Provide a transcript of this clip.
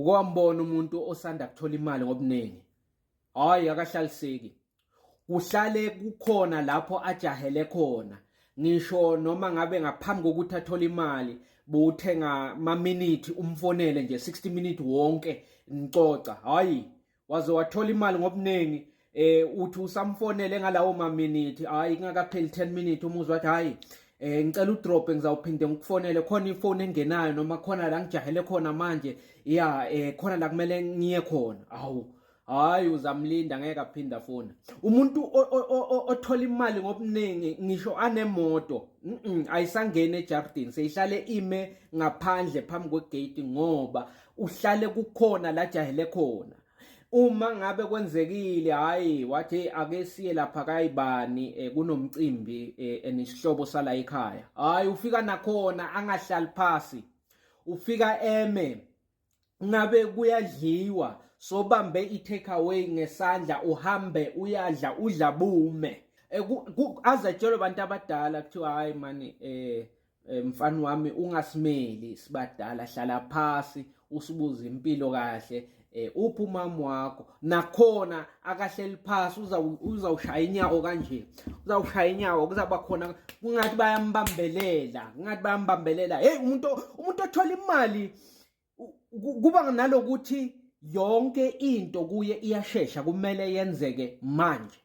Uke wambona umuntu osanda kuthola imali ngobuningi? Hhayi akahlaliseki. Kuhlale kukhona lapho ajahele khona. Ngisho noma ngabe ngaphambi kokuthi athole imali bowuthenga maminithi umfonele nje 60 minute wonke nicoca. Hhayi waze wathola imali ngobuningi uthi usamfonele ngalawo maminithi, hayi kungakapheli 10 minutes umuzwa wathi hayi ngicela udrop ngizawuphinde ngikufonele khona ifoni engenayo noma khona la ngijahele khona manje ya khona la kumele ngiye khona. Awu hayi uzamlinda ngeke aphinde afone. Umuntu othola imali ngobuningi ngisho anemoto ayisangene ejardini, seyihlale ime ngaphandle phambi kwegate ngoba uhlale kukhona la jahele khona. Uma ngabe kwenzekile hayi wathi ake siye lapha kayibani kunomcimbi enisihlobo sala ekhaya, hayi ufika nakhona angahlali phasi, ufika eme ngabe kuyadliwa, sobambe i-take away ngesandla uhambe uyadla udla bume. Aze atshelwe abantu abadala kuthiwa hayi mani mfana wami ungasimeli sibadala, hlala phasi usibuze impilo kahle, uphi umama wakho. Nakhona akahleli phasi, uzawushaya inyawo kanje, uzawushaya inyawo, kuzaba khona kungathi bayambambelela, kungathi bayambambelela. Hey umuntu othola imali kuba nalokuthi yonke into kuye iyashesha, kumele yenzeke manje.